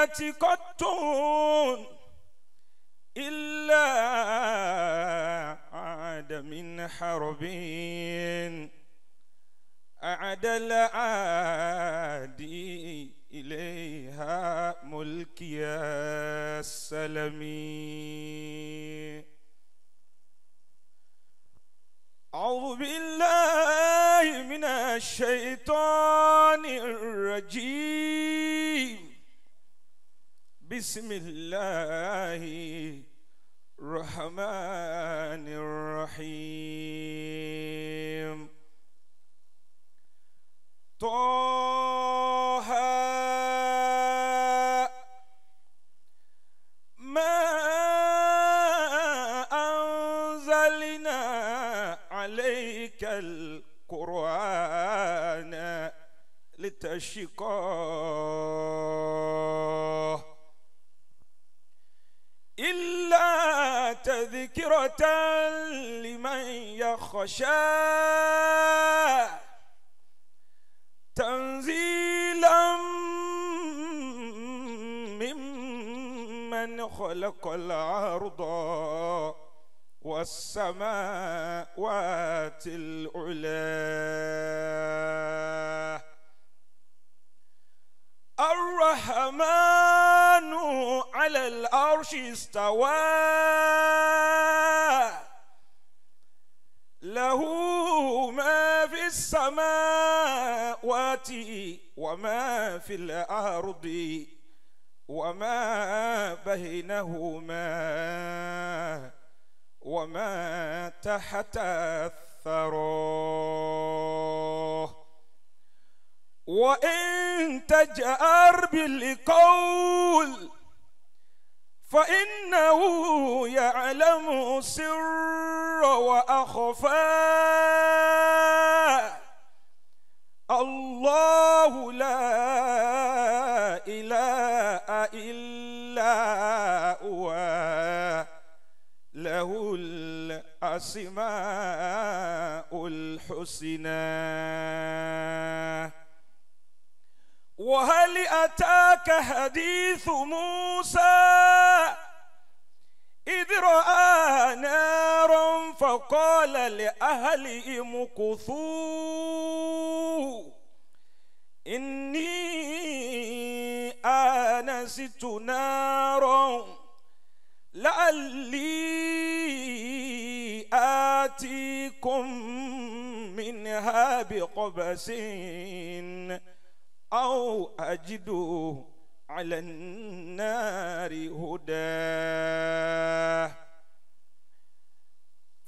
يأت قط إلا عاد من حرب أعد العادي إليها ملكي السلمي. أعوذ بالله من الشيطان الرجيم. بسم الله الرحمن الرحيم. طه ما أنزلنا عليك القرآن لتشقى إلا تذكرة لمن يخشى تنزيلا ممن خلق الأرض والسماوات العلى. الرحمن على العرش استوى له ما في السماوات وما في الأرض وما بينهما وما تحت الثرى. وإن تجأر بالقول فإنه يعلم السر وأخفى. الله لا إله إلا هو له الأسماء الحسنى. وهل أتاك حديث موسى إذ رأى نارا فقال لأهله امكثوا إني آنست نارا لعلي آتيكم منها بقبس أو أجد على النار هدى.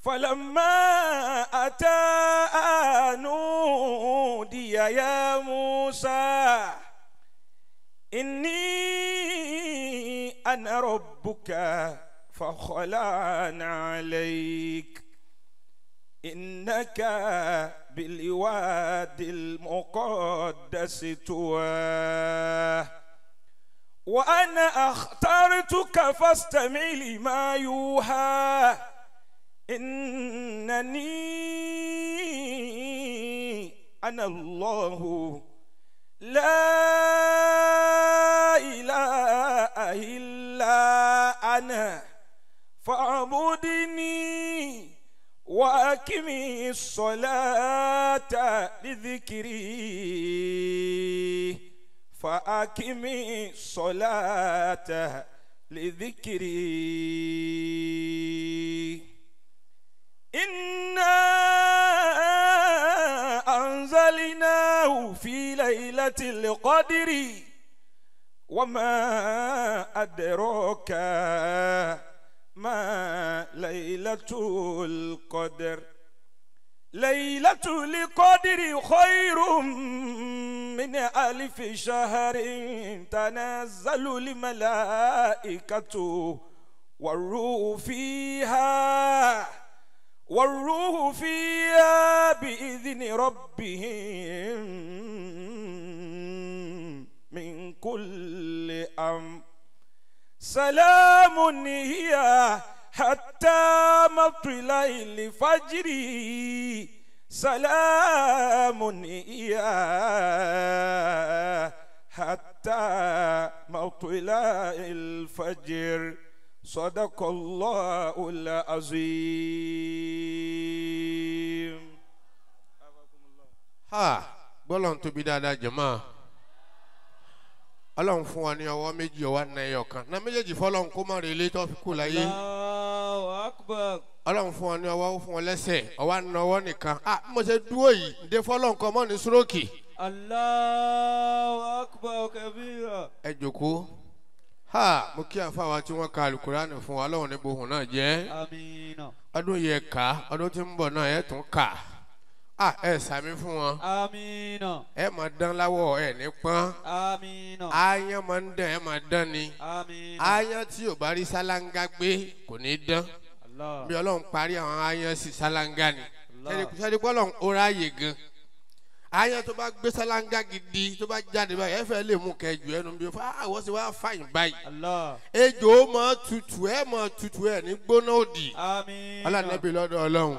فلما أتى نودي يا موسى إني أنا ربك فاخلع عليك إنك بالوادي المقدس طوى وأنا اخترتك فاستمع لما يوحى إنني أنا الله لا إله إلا أنا فاعبدني وأقم الصلاة لذكري فأقم الصلاة لذكري. إنا أنزلناه في ليلة القدر وما أدراك ما ليلة القدر. ليلة القدر خير من ألف شهر تنزل الملائكة والروح فيها بإذن ربهم من كل أمر. سلام هي حتى مطلع الفجر. سلام هي حتى مطلع مطلع الفجر صدق الله العظيم. Ha gbọ́dọ̀ tóbi dáadáa jẹ̀mọ́. Ọlọ́run fún wa ní ọwọ́ méjì ọwọ́ náà ẹyọ kan náà méjèèjì fọlọ́run kó má relé tó fi kú láyé. Allahu Akbar. Ọlọ́run fún wa ní ọwọ́ fún wa lẹ́sẹ̀ ọwọ́ náà ọwọ́ nìkan. A mo ṣe dúró yìí ǹdẹ fọlọ́run kan mọ́ ní súrókì. Allahu Akbar kabira. Ẹ jòkó. Ha mo kí àfa wa tí wọ́n ka alukurani fún wa Ọlọ́run ní bohùn náà jẹ́. Àmín. Ọdún yẹ ká ọdún tí ń bọ̀ náà ẹ tún kà. A ẹ sàmí fún wọn. Àmín. Ẹ máa dán láwọ̀ ẹ ní pọ́n. Àmín. Aáyán máa ń dán ẹ máa dán ni. Àmín. Aáyán tí ò bá rí sálángá gbé kò ní dán. Allah. Bí Ọlọ́run parí àwọn aáyán sí sálángá ni. Allah. Sẹ́ni pé Ọlọ́run ó ráàyè gan. Aáyán tó bá gbé sálángá gidi tó bá jáde báyìí ẹ fẹ́ lè mú kẹjù ẹnu bí àwọn sì wá fàyìn báyìí. Allah. Ejò máa tutù ẹ máa tutù ẹ ní gbóná òdì. Àmín. Ọlọ́run nẹ́bí lọ́dọ̀ Ọlọ́run.